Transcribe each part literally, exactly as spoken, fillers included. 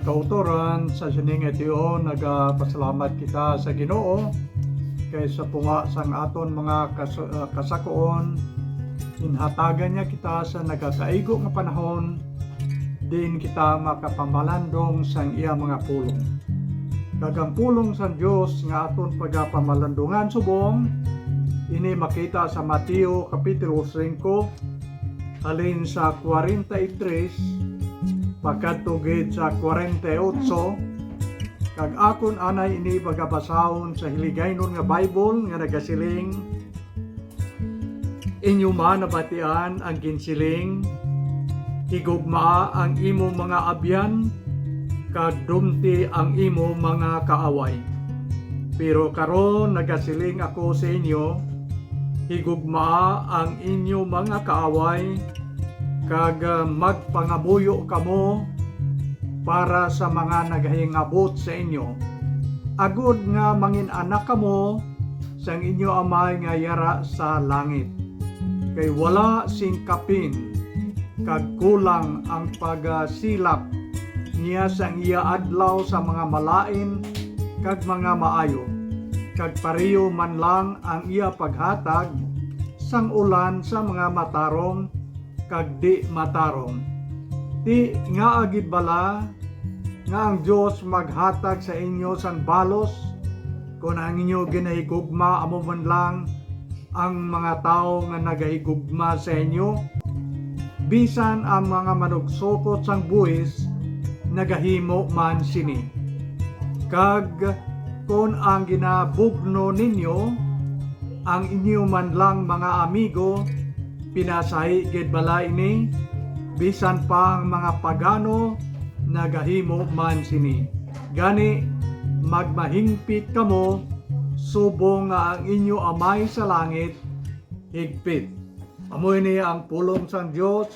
Kautoran sa sini nga tion, nagapasalamat kita sa Ginoo kay sa tunga sang aton mga kas-, ah, kasakoon, ginhatagan niya kita sa nagakaigo nga panahon, diin kita makapamalandong sang iya mga pulong. Kag ang pulong sang Dios nga aton pagapamalandungan subong, ini makita sa Mateo Kapitulo singko, halin sa kwarenta y tres pakadto gid sa kwarenta y otso, kag akon anay ini pagabasahon sa Hiligaynon nga Bible nga nagasiling, "Inyo man nabatian ang ginsiling, 'Higugmaa ang imo mga abyan, kag dumti ang imo mga kaaway.' Pero karon nagasiling ako sa inyo, higugmaa ang inyo mga kaaway, kag, ah, magpangamuyo kamo para sa mga nagahingabot sa inyo, agod nga mangin-anak kamo sang inyo Amay nga yara sa langit. Kay wala sing kapin kag kulang ang pagsilak niya sang iya adlaw sa mga malain kag mga maayo, kag pareho man lang ang iya paghatag sang ulan sa mga matarong kag di matarong. Ti ngaa gid bala nga ang Dios maghatag sa inyo sang balos kon ang inyo ginahigugma amo man lang ang mga tawo nga nagahigugma sa inyo, bisan ang mga manugsokot sang buhis nagahimo man sini. Kag kon ang ginabugno ninyo ang inyo man lang mga amigo, pinasahi gid bala ini? Bisan pa ang mga pagano nagahimo man sini. Gani, magmahingpit kamo, subong nga ang inyo Amay sa langit higpit. Amo ini ang pulong sang Dios,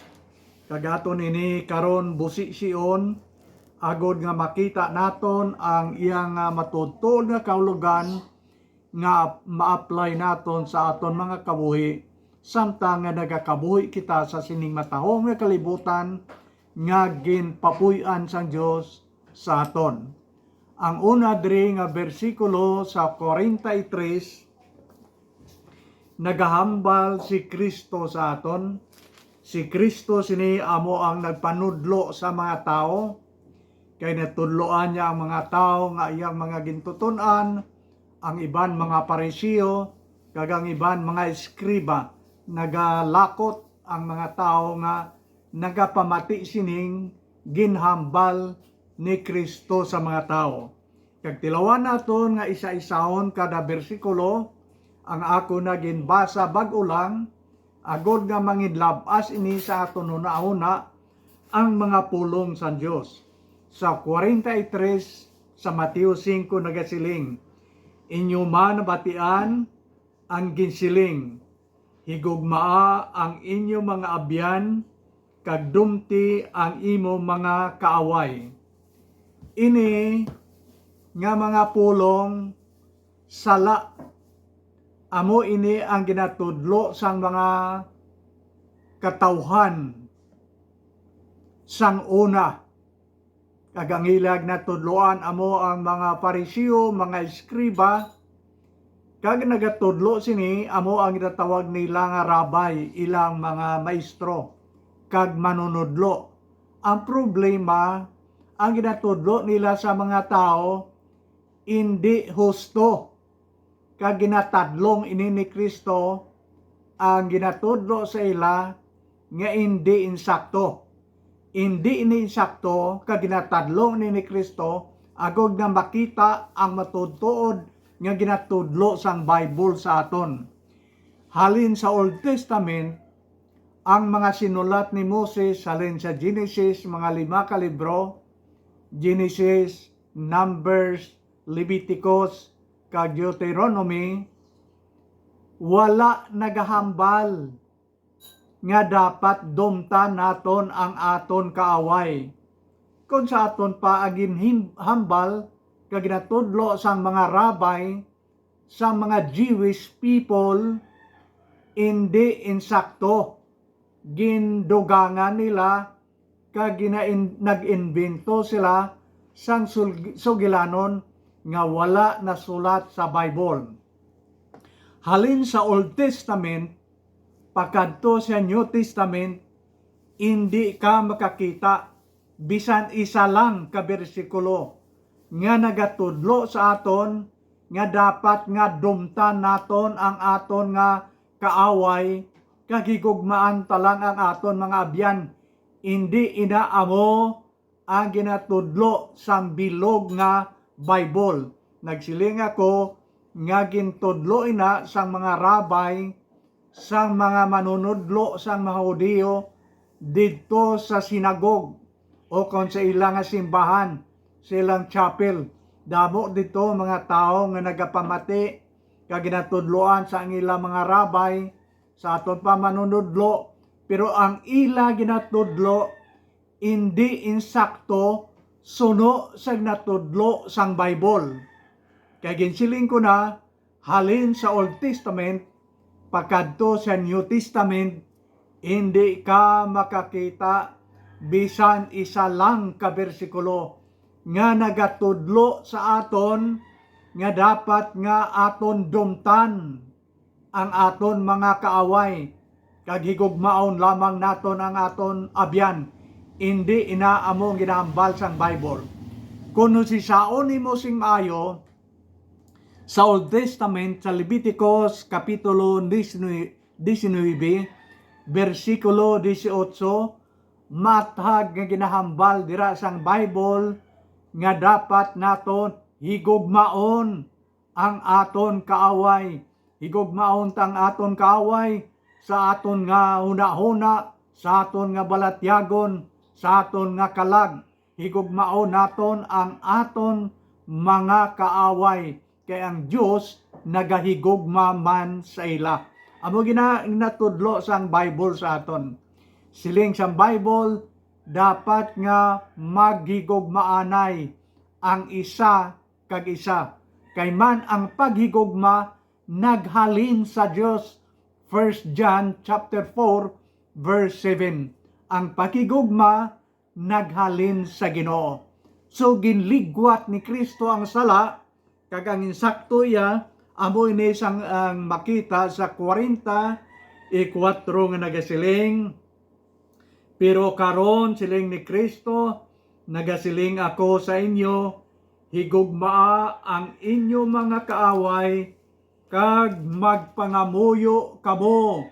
kag aton ini karon busision, agod nga makita naton ang iya nga matuodtuod nga kahulogan nga ma-apply naton sa aton mga kabuhi, samtang nga nagakabuhi kita sa sining matahom nga kalibutan nga ginpapuy-an sang Dios sa aton. Ang una diri nga bersikulo sa kwarenta y tres, nagahambal si Cristo sa aton. Si Cristo sini amo ang nagpanudlo sa mga tawo, kay natudloan niya ang mga tawo nga iyang mga gintuton-an, ang iban mga Pariseo, kag ang iban mga eskriba. Nagalakot ang mga tawo nga nagapamati sining ginhambal ni Cristo sa mga tawo. Kag tilawan naton nga isa-isahon kada bersikulo ang ako na ginbasa bag-o lang, agod nga manginlab-as ini sa aton hunahuna ang mga pulong sang Dios. Sa kwarenta y tres sa Mateo singko nagasiling, "Inyo man nabatian ang ginsiling, 'Higugmaa ang inyo mga abyan, kag dumti ang imo mga kaaway.'" Ini nga mga pulong sala, amo ini ang ginatudlo sang mga katawhan sang una. Kag ang ila ginatudloan amo ang mga Pariseo, mga eskriba, kag nagatudlo sini amo ang ginatawag nila nga rabay, ilang mga maestro kag manunudlo. Ang problema, ang ginatudlo nila sa mga tawo indi husto, kag ginatadlong ini ni Cristo ang ginatudlo sa ila nga indi insakto. Indi ini insakto, kag ginatadlong ini ni Cristo agod nga makita ang matuodtuod nga ginatudlo sang Bible sa aton. Halin sa Old Testament, ang mga sinulat ni Moses halin sa Genesis, mga lima ka libro, Genesis, Numbers, Leviticus, kag Deuteronomy, wala nagahambal nga dapat dumtan naton ang aton kaaway. Kon sa aton pa ang ginhim-, hambal kag ginatudlo sang mga rabay, sang mga Jewish people, indi insakto. Gindugangan nila kag ginain-, nag-imbento sila sang sul-, sugilanon nga wala nasulat sa Bible. Halin sa Old Testament pakadto sa New Testament, indi ka makakita bisan isa lang ka bersikulo nga nagatudlo sa aton nga dapat nga dumtan naton ang aton nga kaaway, kag higugmaan ta lang ang aton mga abyan. Indi ina amo ang ginatudlo sang bilog nga Bible. Nagsiling ako nga gintudlo ina sang mga rabay, sang mga manunudlo sang mga Hudiyo didto sa sinagog, o kon sa ila nga simbahan, sa ilang chapel. Damo didto mga tawo nga nagapamati kag ginatudloan sa ang ila mga rabay, sa aton pa manunudlo, pero ang ila ginatudlo indi insakto suno sa ginatudlo sang Bible. Kay ginsiling ko na, halin sa Old Testament pakadto sa New Testament, indi ka makakita bisan isa lang ka bersikulo nga nagatudlo sa aton nga dapat nga aton dumtan ang aton mga kaaway, kag higugmaon lamang naton ang aton abyan. Indi ina amo ang ginahambal sang Bible. Kon husisaon nimo sing maayo, sa Old Testament, sa Leviticus Kapitulo diecinuebe, diecinuebe, bersikulo dieciocho, matag nga ginahambal dira sang Bible nga dapat naton higugmaon ang aton kaaway. Higugmaon ta ang aton kaaway sa aton nga hunahuna, sa aton nga balatyagon, sa aton nga kalag. Higugmaon naton ang aton mga kaaway, kay ang Dios nagahigugma man sa ila. Amo gina-, ginatudlo sang Bible sa aton. Siling sang Bible, dapat nga maghigugmaanay ang isa kag isa. Kay man ang paghigugma naghalin sa Dios, First John chapter four, verse seven. Ang paghigugma naghalin sa Ginoo. So, ginligwat ni Cristo ang sala, kag ang insakto iya, amo ini sang, ang makita sa kwarenta y kuwatro nga nagasiling, "Pero karon," siling ni Cristo, "nagasiling ako sa inyo, higugmaa ang inyo mga kaaway, kag magpangamuyo kamo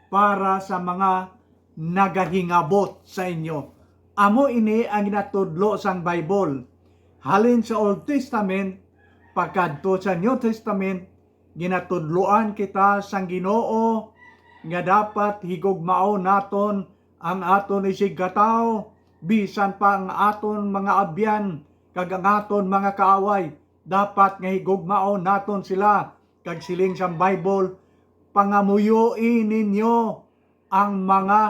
para sa mga nagahingabot sa inyo." Amo ini ang ginatudlo sang Bible. Halin sa Old Testament, pakadto sa New Testament, ginatudloan kita sang Ginoo nga dapat higugmaon naton ang aton isigkatawo, bisan pa ang aton mga abyan kag ang aton mga kaaway. Dapat nga higugmaon naton sila, kag siling sang Bible, "Pangamuyoi ninyo ang mga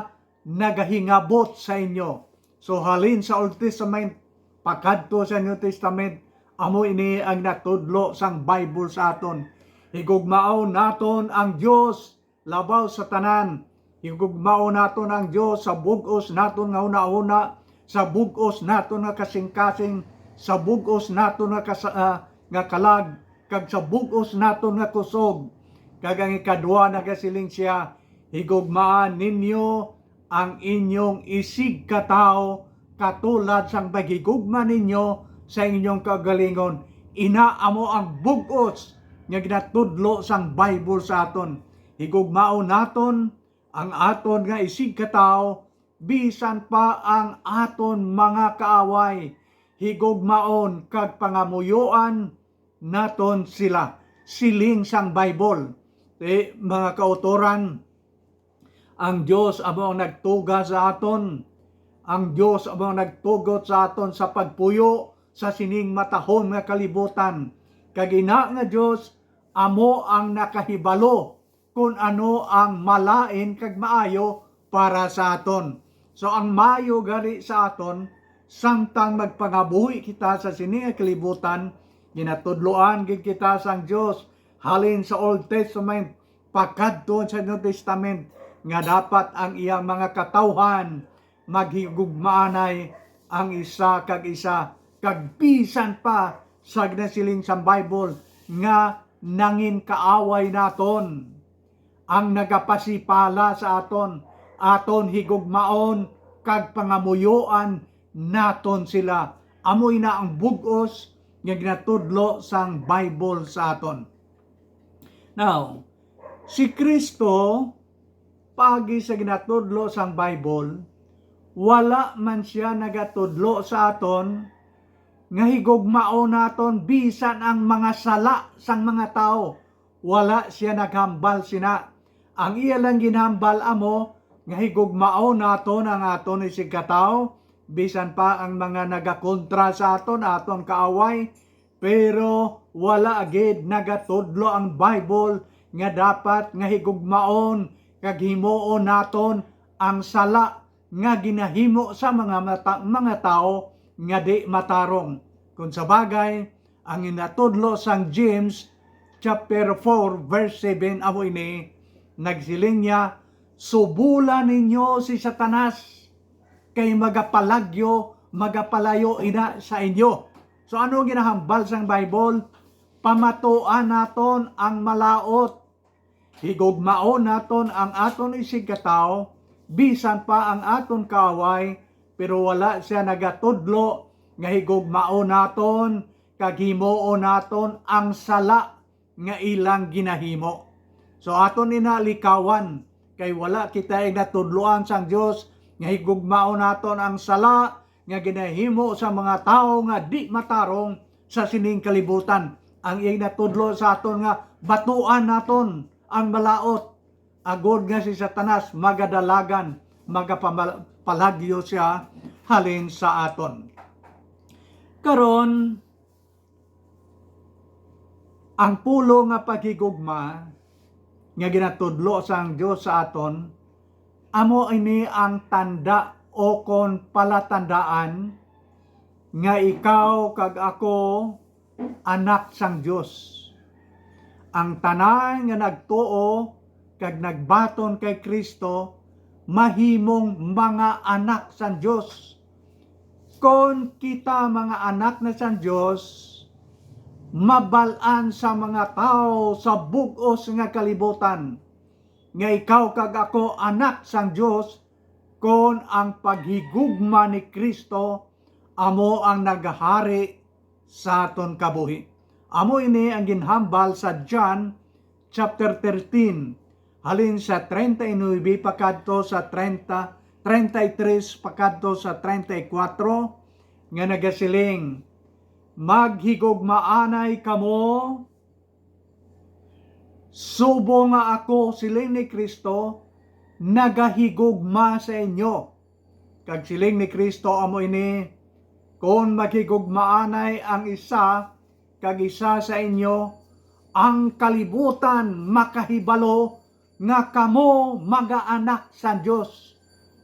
nagahingabot sa inyo." So, halin sa Old Testament pakadto sa New Testament, amo ini ang natudlo sang Bible sa aton. Higugmaon naton ang Dios labaw sa tanan. Higugmaon naton ang Dios sa bug-os naton nga hunahuna, sa bug-os naton nga kasingkasing, sa bug-os naton nga kasa-, ah, nga kalag, kag sa bug-os naton nga kusog. Kag ang ikadua, nagasiling sia, "Higugmaan ninyo ang inyong isigkatawo, katulad sang paghigugma ninyo sa inyong kaugalingon." Ina amo ang bug-os nga ginatudlo sang Bible sa aton. Higugmaon naton ang aton nga isigkatawo, bisan pa ang aton mga kaaway. Higugmaon kag pangamuyoan naton sila, siling sang Bible. Ti, mga kautoran, ang Dios amo ang nagtuga sa aton. Ang Dios amo ang nagtugot sa aton sa pagpuyo sa sining matahom nga kalibutan. Kag ina nga Dios amo ang nakahibalo kon ano ang malain kag maayo para sa aton. So, ang maayo gani sa aton, samtang magpangabuhi kita sa sini nga kalibutan, ginatudloan gid kita sang Dios halin sa Old Testament pakadto sa New Testament, nga dapat ang iyang mga katawhan maghigugmaanay ang isa kag isa, kag bisan pa sa ginasiling sang Bible nga nangin kaaway naton, ang nagapasipala sa aton, aton higugmaon kag pangamuyoan naton sila. Amo ina ang bug-os nga ginatudlo sang Bible sa aton. Now, si Kristo, paagi sa ginatudlo sang Bible, wala man sia nagatudlo sa aton nga higugmaon naton bisan ang mga sala sang mga tawo. Wala sia naghambal sina. Ang iya lang ginhambal amo nga higugmaon naton ang aton isigkatawo, bisan pa ang mga nagakontra sa aton, aton kaaway. Pero wala gid nagatudlo ang Bible nga dapat nga higugmaon kag himuon naton ang sala nga ginahimo sa mga mata-, mga tawo nga di matarong. Kung sa bagay, ang ginatudlo sang James chapter four verse seven amo ini, nagsiling niya, "Subola ninyo si Satanas, kay magapalagyo, magapalayo ina sa inyo." So, ano ang ginahambal sang Bible? Pamatuan naton ang malaut. Higugmaon naton ang aton isigkatawo, bisan pa ang aton kaaway, pero wala sia nagatudlo nga higugmaon naton kag himuon naton ang sala nga ilang ginahimo. So, aton ina likawan, kay wala kita ginatudloan sang Dios nga higugmaon naton ang sala nga ginahimo sa mga tawo nga di matarong sa sining kalibutan. Ang iya ginatudlo sa aton nga batuan naton ang malaut, agod nga si Satanas magadalagan, magapama-, palagyo sia halin sa aton. Karon, ang pulong nga paghigugma nga ginatudlo sang Dios sa aton, amo ini ang tanda o kon palatandaan nga ikaw kag ako anak sang Dios. Ang tanan nga nagtuo kag nagbaton kay Cristo mahimong mga anak sang Dios. Kon kita mga anak na sang Dios, mabal-an sa mga tawo sa bug-os nga kalibutan nga ikaw kag ako anak sang Dios, kon ang paghigugma ni Cristo amo ang nagahari sa aton kabuhi. Amo ini ang ginhambal sa John chapter thirteen, halin sa treinta y nueve pakadto sa treinta, treinta y tres pakadto sa treinta y cuatro, nga nagasiling, "Maghigugmaanay kamo, subong nga ako," siling ni Cristo, "nagahigugma sa inyo." Kag siling ni Cristo amo ini, "Kon maghigugmaanay ang isa kag isa sa inyo, ang kalibutan makahibalo nga kamo mga anak sang Dios."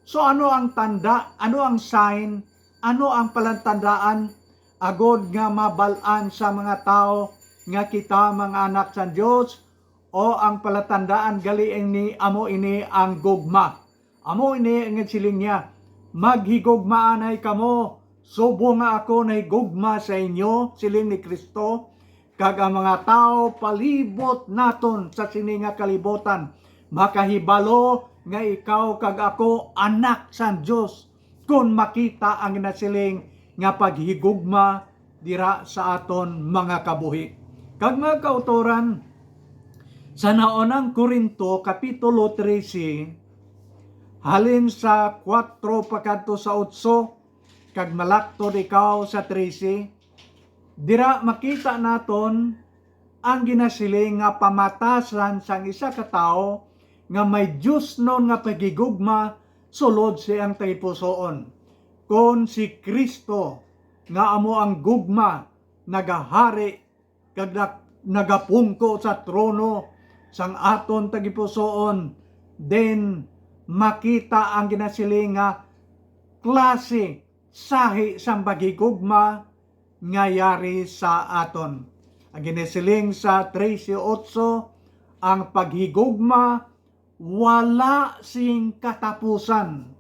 So, ano ang tanda? Ano ang sign? Ano ang palatandaan agod nga mabal-an sa mga tawo nga kita mga anak sang Dios? O ang palatandaan gali ini, amo ini ang gugma. Amo ini ang siling niya, "Maghigugmaanay kamo, subong nga ako nahigugma sa inyo," siling ni Cristo, "kag ang mga tawo palibot naton sa sini nga kalibutan makahibalo nga ikaw kag ako anak sang Dios, kon makita ang ginasiling nga paghigugma dira sa aton mga kabuhi." Kag mga kautoran, sa naunang Corinto, Kapitulo trese, halin sa kuwatro pakadto sa otso, kag malaktod ikaw sa trese, dira makita naton ang ginasiling nga pamatasan sang isa ka tawo nga may diosnon nga paghigugma sulod sa iyang tagipusoon. Kon si Cristo, nga amo ang gugma, nagahari kag nag-, nagapungko sa trono sang aton tagipusoon, then makita ang ginasiling nga klase, sahi sang paghigugma nga yari sa aton. Ang ginasiling sa trese otso, ang paghigugma wala sing katapusan.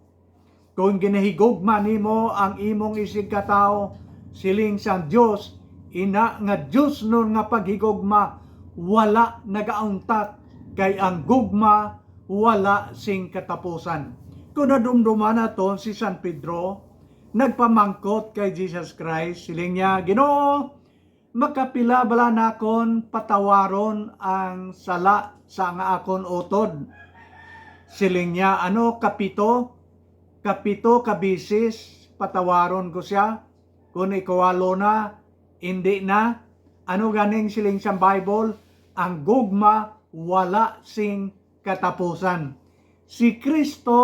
Kon ginahigugma nimo ang imong isigkatawo, Siling sang Dios, ina nga diosnon nga paghigugma wala nagauntat, kay ang gugma wala sing katapusan. Kon nadumduman naton si San Pedro, nagpamangkot kay Jesus Christ, siling niya, "Ginoo, makapila bala nakon patawaron ang sala sa nga akon utod?" Siling niya, "Ano, kapito? Kapito ka bisis patawaron ko sia? Kon ikawalo na, indi na." Ano ganing siling sang Bible? Ang gugma wala sing katapusan. Si Kristo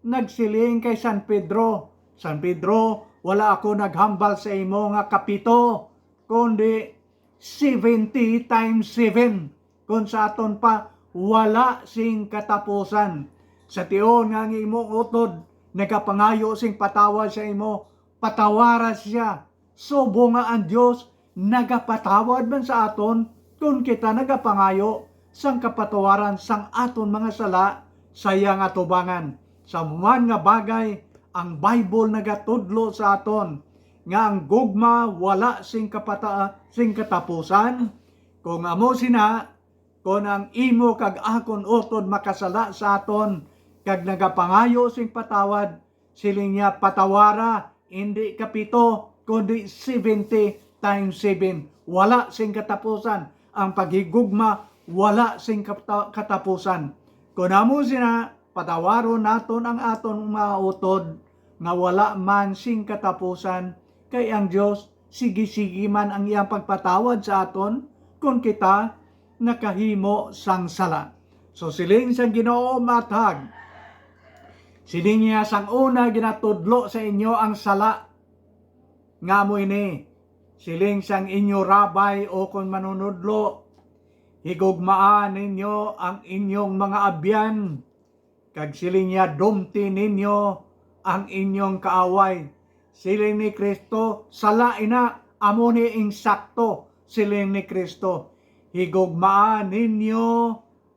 nagsiling kay San Pedro, "San Pedro, wala ako naghambal sa imo nga kapito, kundi seventy times seven, kon sa aton pa, wala sing katapusan. Sa tion nga ang imong utod nagapangayo sing patawad sa imo, patawara siya, subong nga ang Dios nagapatawad man sa aton kon kita nagapangayo sang kapatawaran sang aton mga sala sa iya nga atubangan. Sa man nga bagay, ang Bible nagatudlo sa aton nga ang gugma wala sing kapata-, sing katapusan. Kung amo sina, kon ang imo kag akon utod makasala sa aton kag nagapangayo sing patawad, siling niya, patawara, indi kapito, kundi seventy times seven. Wala sing katapusan. Ang paghigugma wala sing kata-, katapusan. Kon amo sina, patawaron naton ang aton mga utod nga wala man sing katapusan, kay ang Dios, sige-sige man ang iyang pagpatawad sa aton kon kita nakahimo sang sala. So, siling sang Ginoo, mathag, siling niya, "Sang una ginatudlo sa inyo ang sala nga amo ini, siling sang inyo rabay o kon manunodlo, higugmaa ninyo ang inyong mga abyan." Kag siling niya, "Dumti ninyo ang inyong kaaway." Siling ni Cristo, "Sala ina, amo ni insakto." Siling ni Cristo, "Higugmaa ninyo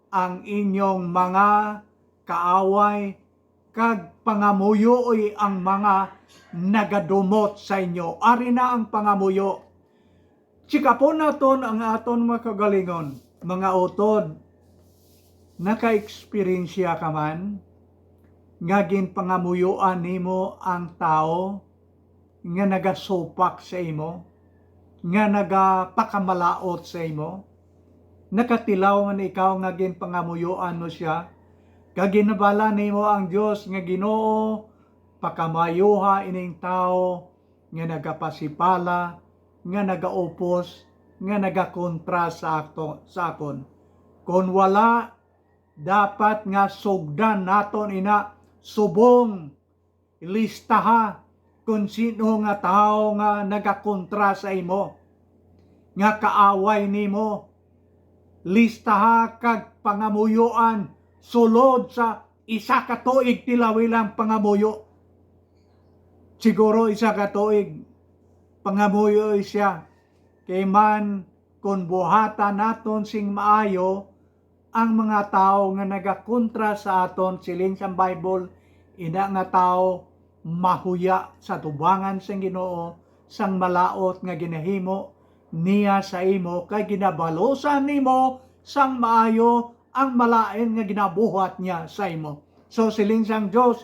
ang inyong mga kaaway, kag pangamuyoi ang mga nagadumot sa inyo." Ari na ang pangamuyo. Check-upon naton ang aton mga kaugalingon. Mga utod, naka-eksperyensya ka man nga ginpangamuyoan nimo ang tawo nga nagasupak sa imo, nga nagapakamalaot sa imo? Nakatilaw man ikaw nga ginpangamuyoan mo sia, kag ginabala nimo ang Dios nga, "Ginoo, pakamayuha ining tawo nga nagapasipala, nga nagaupos, nga nagakontra sa ato, sa akon." Kon wala, dapat nga sugdan naton ina subong. Listaha kon sino nga tawo nga nagakontra sa imo, nga kaaway nimo. Listaha kag pangamuyoan sulod sa isa ka tuig, tilawi lang pangamuyo. Siguro isa ka tuig, pangamuyo siya. Kay man, kon buhatan naton sing maayo ang mga tawo nga nagakontra sa aton, siling sang Bible, ina nga tawo mahuya sa tubangan sang Ginoo, sang malaut nga ginahimo niya sa imo, kay ginabalusan nimo sang maayo ang malain nga ginabuhat niya sa imo. So, siling sang Dios,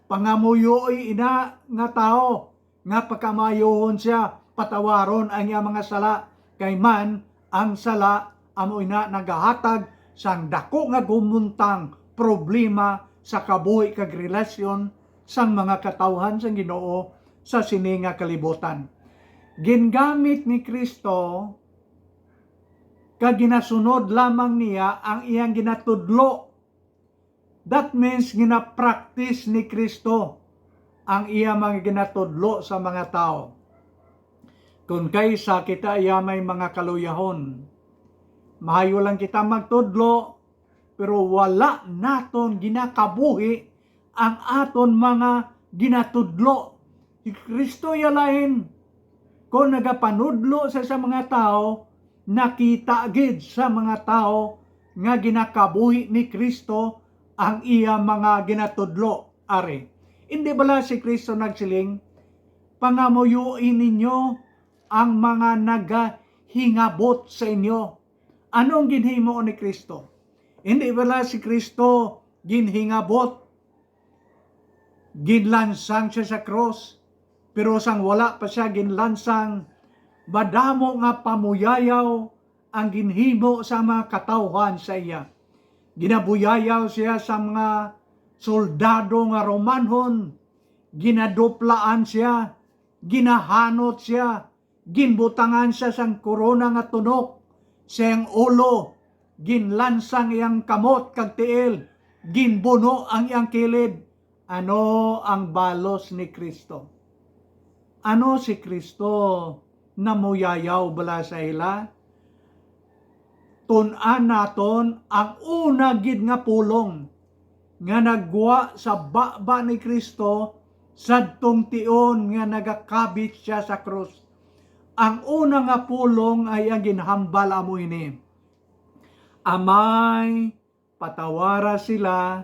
pangamuyoi ina nga tawo nga pakamayuhon sia, patawaron ang iya mga sala, kay man ang sala amo ina nagahatag sang dako nga gumuntang problema sa kabuhi kag relasyon sang mga katawhan sang Ginoo sa sini nga kalibutan. Gingamit ni Cristo kag ginasunod lamang niya ang iyang ginatudlo. That means, gina-practice ni Cristo ang iya mga ginatudlo sa mga tawo. Kon kaysa kita iya may mga kaluyahon, mahayo lang kita magtudlo, pero wala naton ginakabuhi ang aton mga ginatudlo. Si Cristo ya lain, kon nagapanudlo sa, sa mga tawo, nakita gid sa mga tawo nga ginakabuhi ni Cristo ang iya mga ginatudlo. Ari, indi bala si Cristo nagsiling, Pangamuyoi ninyo ang mga nagahingabot sa inyo. Ano ang ginhimo ni Kristo? Hindi bala si Kristo ginhingabot? Ginlansang siya sa krus, pero sang wala pa siya ginlansang, madamo nga pamuyayaw ang ginhimo sa mga katawhan sa iya. Ginabuyayaw siya sa mga soldado nga Romanhon, ginaduplaan siya, ginahanot siya, ginbutangan siya sang korona nga tunok sa iyang ulo, ginlansang iyang kamot kag tiil, ginbuno ang iyang kilid. Ano ang balos ni Kristo? Ano si Kristo? Namuyayaw bala sa ila? Tun-an naton ang una gid nga pulong nga naggwa sa baba ni Kristo sadtong tion nga nagakabit siya sa krus. Ang una nga pulong ay ang ginhambal amo ini: "Amay, patawara sila,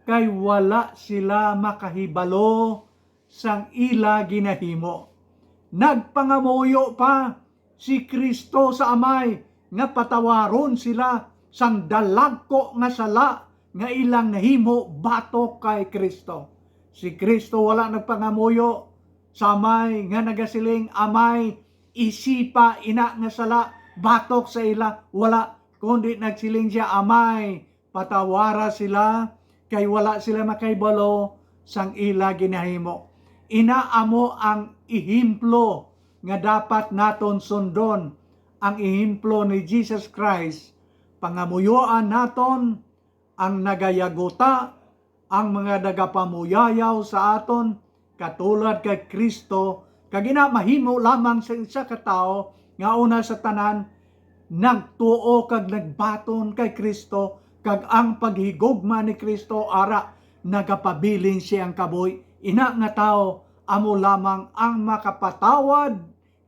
kay wala sila makahibalo sang ila ginahimo." Nagpangamuyo pa si Kristo sa Amay nga patawaron sila sang dalagko nga sala nga ilang nahimo batok kay Kristo. Si Kristo wala nagpangamuyo sa Amay nga nagasiling, "Amay, isipa ina nga sala batok sa ila." Wala, kundi nagsiling siya, "Amay, patawara sila, kay wala sila makahibalo sang ila ginahimo." Ina amo ang ehemplo nga dapat naton sundon, ang ehemplo ni Jesus Christ. Pangamuyoan naton ang nagayaguta, ang mga nagapamuyayaw sa aton, katulad kay Kristo, kag ina mahimo lamang sa isa ka tawo nga una sa tanan nagtuo kag nagbaton kay Kristo, kag ang paghigugma ni Kristo ara nagapabilin siyang kabuhi. Ina nga tawo amo lamang ang makapatawad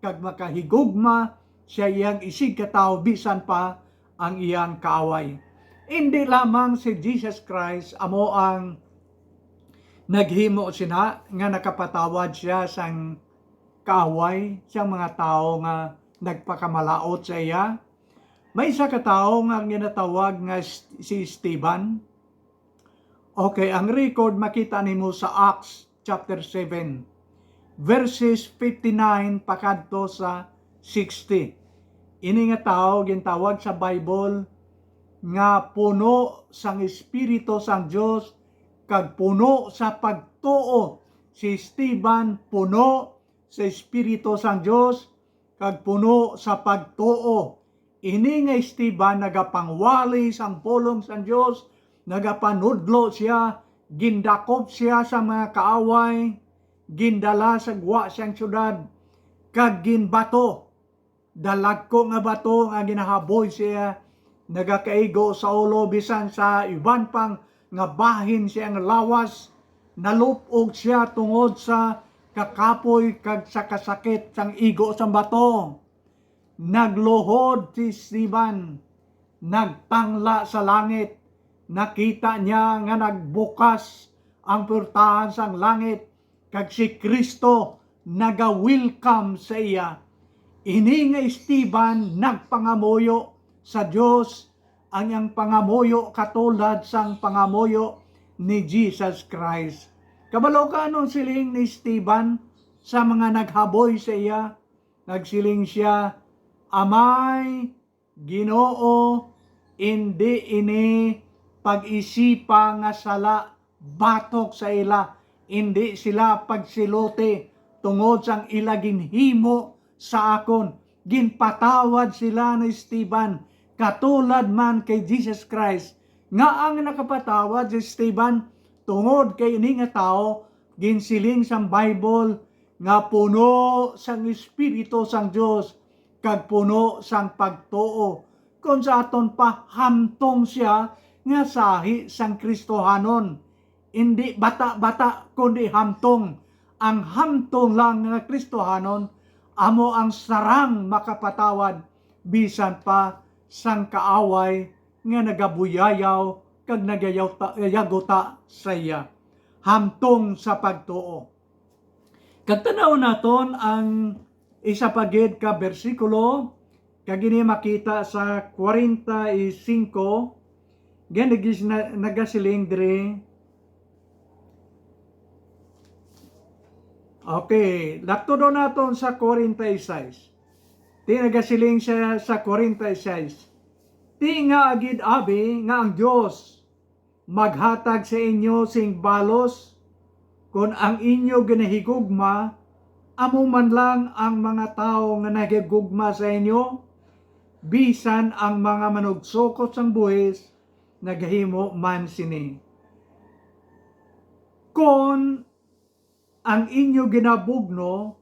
kag makahigugma sa iyang isigkatawo bisan pa ang iyang kaaway. Indi lamang si Jesus Christ amo ang naghimo sina nga nakapatawad siya sang kaaway sang mga tawo nga nagpakamalaut sa iya. May isa ka tawo nga ginatawag nga s-, si Esteban. Okay, ang record makita nimo sa Acts chapter seven, verses fifty-nine pakadto sa sixty. Ini nga tawo gintawag sa Bible nga puno sang Espiritu sang Dios kag puno sa pagtuo. Si Esteban puno sa Espiritu sang Dios kag puno sa pagtuo. Ini nga Esteban nagapangwali sang pulong sang Dios, nagapanudlo sia, gindakop sia sa mga kaaway, gindala sa gwa sang siyudad, kag ginbato. Dalagko nga bato nga ginahaboy siya, nagakaigo sa ulo, bisan sa iban pang nga bahin sa iyang lawas. Nalup-og sia tungod sa kakapoy kag sa kasakit sang igo sang bato. Nagluhod si Esteban, nagtangla sa langit. Nakita niya nga nagbukas ang puwertahan sang langit, kag si Cristo naga-welcome sa iya. Ini nga Esteban nagpangamuyo sa Dios, ang iyang pangamuyo katulad sang pangamuyo ni Jesus Christ. Kabalo ka anong siling ni Esteban sa mga naghaboy sa iya? Nagsiling sia, "Amay, Ginoo, indi ini pag-isipa nga sala batok sa ila, indi sila pagsiluti tungod sang ila ginhimo sa akon." Ginpatawad sila ni Esteban, katulad man kay Jesus Christ. Ngaa nga nakapatawad si Esteban? Tungod kay ini nga tawo, ginsiling sang Bible nga puno sang Espiritu sang Dios kag puno sang pagtuo. Kon sa aton pa, hamtong sia nga sahi sang Kristohanon. Indi bata-bata, kundi hamtong. Ang hamtong lang nga Kristohanon amo ang sarang makapatawad bisan pa sang kaaway nga nagabuyayaw kag nagayaguta sa iya, hamtong sa pagtuo. Kag tan-aw naton ang isa pa gid ka bersikulo, kag ini makita sa kwarenta y singko, nga nagis-, na-, nagasiling diri. Okay, lakto daw naton sa kwarenta y sais. Ti nagasiling siya sa kwarenta y sais, "Ti nga agid abi nga ang Dios maghatag sa inyo sing balos kon ang inyo ginahigugma amo man lang ang mga tawo nga nagahigugma sa inyo, bisan ang mga manugsokot sang buhis nagahimo man sini. Kon ang inyo ginabugno,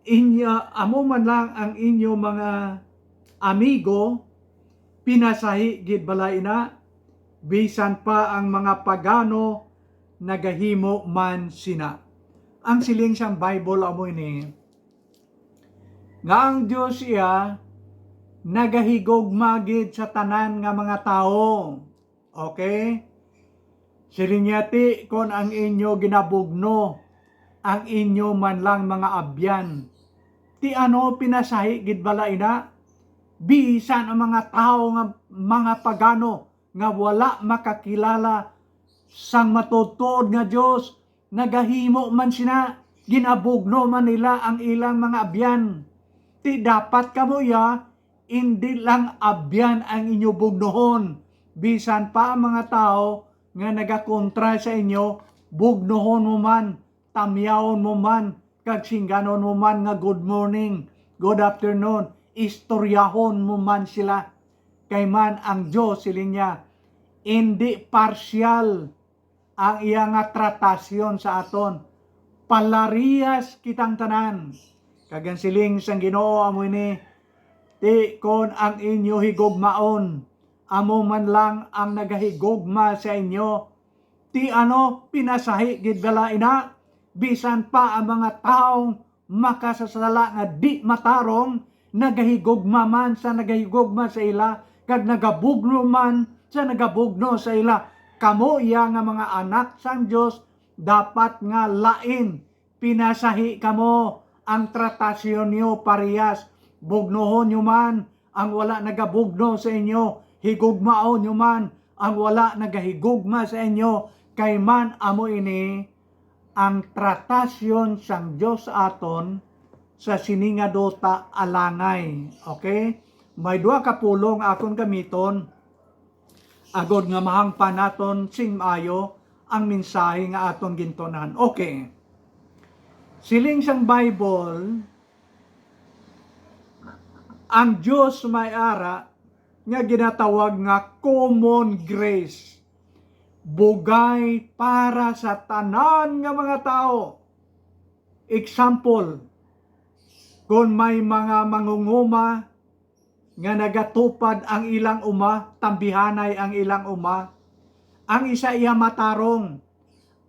inya, amo man lang ang inyo mga amigo, pinasahi gid bala ina, bisan pa ang mga pagano nagahimo man sina." Ang siling sang Bible amo ini, nga ang Dios iya nagahigugma gid sa tanan nga mga tawo. Okay? Siling niya, "Ti kon ang inyo ginabugno ang inyo man lang mga abyan, ti ano pinasahi gid bala ina? Bisan ang mga tawo nga mga pagano nga wala makakilala sang matuod-tuod nga Dios, nagahimo man sina, ginabugno man nila ang ilang mga abyan. Ti dapat kamo iya, indi lang abyan ang inyo bugnohon, bisan pa ang mga tawo nga nagakontra sa inyo, bugnohon mo man, tamyawon mo man, kag singganon mo man nga good morning, good afternoon, istoryahon mo man sila. Kay man ang Dios," siling niya, "indi parsyal ang iya nga tratasyon sa aton. Palarihas kitang tanan." Kag ang siling sang Ginoo amo ini, "Ti kon ang inyo higugmaon amo man lang ang nagahigugma sa inyo, ti ano pinasahi gid bala ina? Bisan pa ang mga tawo makasasala nga di matarong nagahigugma man sa nagahigugma sa ila, kag nagabugno man sa nagabugno sa ila. Kamo iya nga mga anak sang Dios, dapat nga lain pinasahi kamo. Ang tratasyon niyo parehas. Bugnohon niyo man ang wala nagabugno sa inyo, higugmaon niyo man ang wala nagahigugma sa inyo, kay man amo ini ang tratasyon sang Dios sa aton sa sini nga duta alangay." Okay? May duha ka pulong akon gamiton agod nga mahangpan naton sing maayo ang mensahe nga aton gintun-an. Okay. Siling sang Bible, ang Dios may ara nga ginatawag nga common grace, bugay para sa tanan nga mga tawo. Example, kon may mga mangunguma nga nagatupad ang ilang uma, tambihanay ang ilang uma, ang isa iya matarong,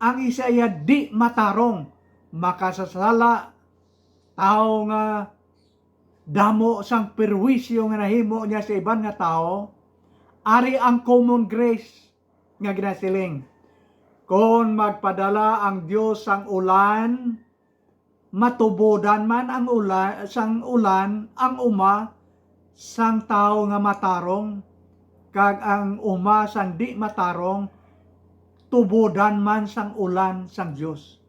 ang isa iya di matarong, makasasala, tawo nga damo sang perwisyo nga nahimo niya sa iban nga tawo, ari ang common grace nga ginasiling, "Kon magpadala ang Dios sang ulan, matubodan man ang ulan, sang ulan ang uma sang tawo nga matarong, kag ang uma sang di matarong tubodan man sang ulan sang Dios."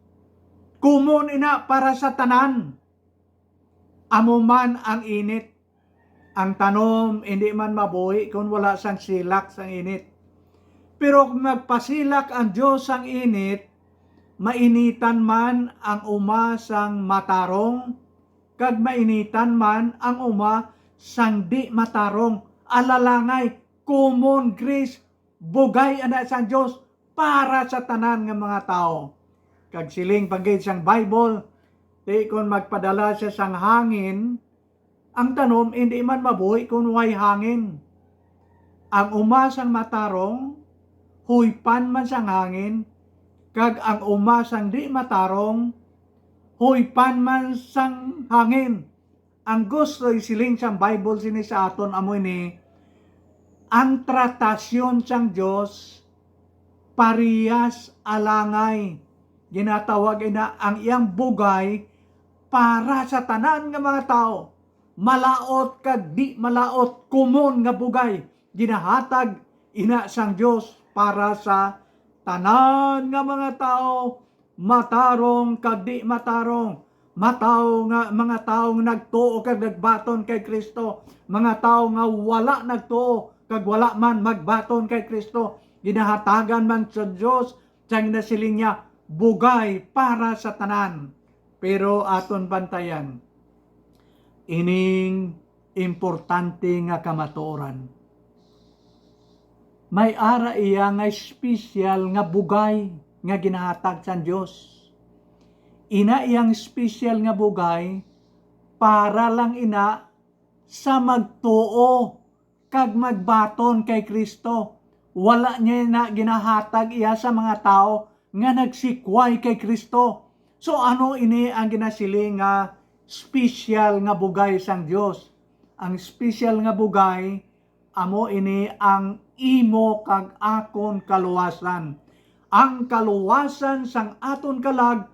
Common ina para sa tanan. Amo man ang init. Ang tanom indi man mabuhi kon wala sang silak sang init. Pero kon magpasilak ang Dios sang init, mainitan man ang uma sang matarong, kag mainitan man ang uma sang di matarong. Alangay, common grace, bugay ana sang Dios para sa tanan nga mga tawo. Kag siling pa gid sang Bible, ti kon magpadala siya sang hangin, ang tanom indi man mabuhi kon way hangin. Ang uma sang matarong, huypan man sang hangin, kag ang uma sang di matarong, huypan man sang hangin. Ang gusto isiling sang Bible sini sa aton amo ini, ang tratasyon sang Dios parehas alangay. Ginatawag ina ang iyang bugay para sa tanan nga mga tawo, malaut kag di malaut, komon nga bugay. Ginahatag ina sang Dios para sa tanan nga mga tawo, matarong kag di matarong, matawo nga, mga tawo nga nagtuo kag nagbaton kay Cristo, mga tawo nga wala nagtuo kag wala man magbaton kay Cristo. Ginahatagan man sa Dios sang nasiling niya, bugay para sa tanan. Pero aton bantayan ining importante nga kamatuoran. May ara iya nga espesyal nga bugay nga ginahatag sang Dios. Ina iyang espesyal nga bugay para lang ina sa magtuo kag magbaton kay Cristo. Wala niya na ginahatag iya sa mga tawo nga nagsikway kay Cristo. So, ano ini ang ginasiling nga special nga bugay sang Dios? Ang special nga bugay, amo ini ang imo kag akon kaluwasan. Ang kaluwasan sang aton kalag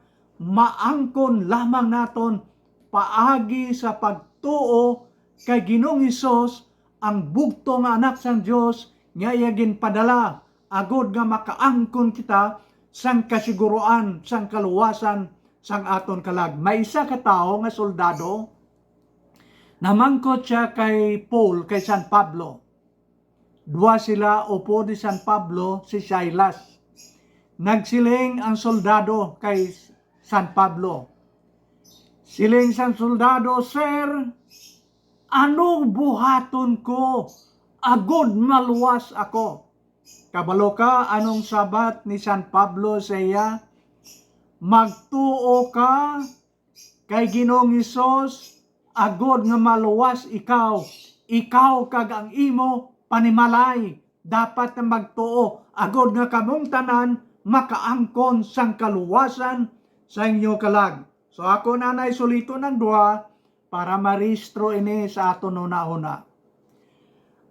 maangkon lamang naton paagi sa pagtuo kay Ginoong Hesus, ang bugtong nga Anak sang Dios nga iya ginpadala, agod nga makaangkon kita sang kasiguruan sang kaluwasan sang aton kalag. May isa ka tawo nga soldado, namangkot sia kay Paul, kay San Pablo. Dua sila, upod ni San Pablo, si Silas. Nagsiling ang soldado kay San Pablo. Siling sang soldado, "Sir, ano buhaton ko agod maluwas ako?" Kabalo ka anong sabat ni San Pablo sa iya? "Magtuo ka kay Ginoong Hesus, agod nga maluwas ikaw, ikaw kag ang imo panimalay. Dapat na magtuo, agod nga kamong tanan makaangkon sang kaluwasan sa inyo kalag." So, ako na nay suliton ang duha para marehistro ini sa aton hunahuna.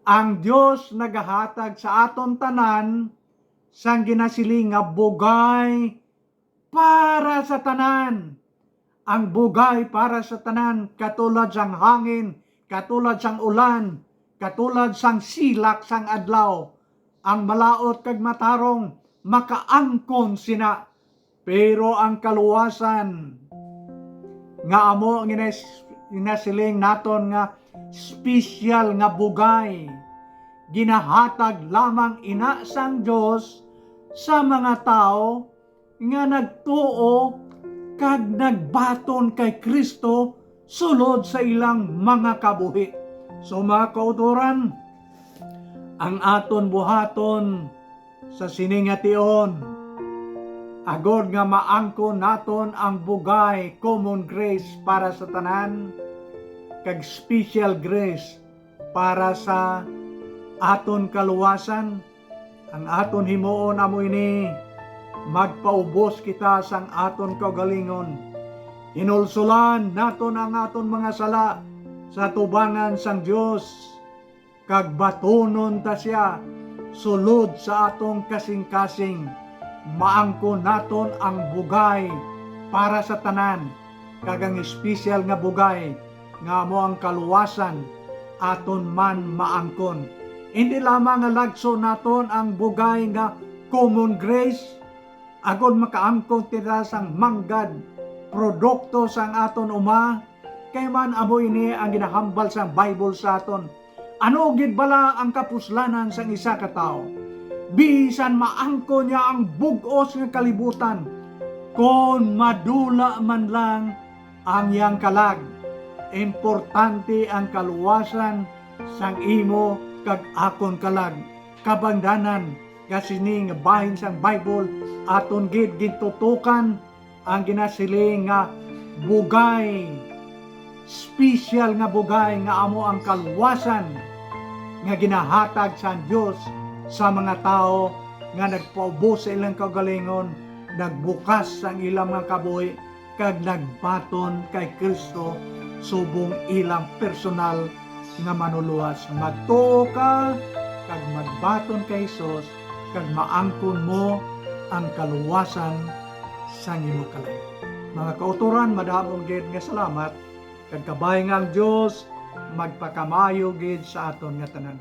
Ang Dios nagahatag sa aton tanan sang ginasiling nga bugay para sa tanan. Ang bugay para sa tanan, katulad sang hangin, katulad sang ulan, katulad sang silak sang adlaw. Ang malaut kag matarong makaangkon sina. Pero ang kaluwasan nga amo ang ginas-, ginasiling naton nga special nga bugay, ginahatag lamang ina sang Dios sa mga tawo nga nagtuo kag nagbaton kay Cristo sulod sa ilang mga kabuhi. So, mga kautoran, ang aton buhaton sa sini nga tion, agod nga maangkon naton ang bugay, common grace para sa tanan, kag special grace para sa aton kaluwasan. Ang aton himuon amo ini, magpaubos kita sang aton kaugalingon. Hinulsolan naton ang aton mga sala sa atubangan sang Dios, kag batunon ta sia sulod sa aton kasingkasing. Maangkon naton ang bugay para sa tanan, kag ang espesyal nga bugay nga amo ang kaluwasan aton man maangkon. Indi lamang nga lagso naton ang bugay nga common grace, agod makaangkon kita sang manggad produkto sang aton uma, kay man amo ini ang ginahambal sang Bible sa aton. Ano gid bala ang kapuslanan sang isa ka tawo? Bisan maangkon niya ang bug-os nga kalibutan, kon madula man lang ang iyang kalag, importante ang kaluwasan sang imo kag akon kalag. Kabangdanan nga sini nga bahin sang Bible, aton gid gintutokan ang ginasiling nga bugay, special nga bugay nga amo ang kaluwasan nga ginahatag sang Dios sa mga tawo nga nagpaubos sa ilang kaugalingon, nagbukas sang ilang mga kabuhi, kag nagbaton kay Cristo subong ilang personal nga Manlulowas. Magtuo ka kag magbaton kay Jesus, kag maangkon mo ang kaluwasan sang imo kalag. Mga kautoran, madamo gid nga salamat, kag kabay nga ang Dios magpakamaayo gid sa aton nga tanan.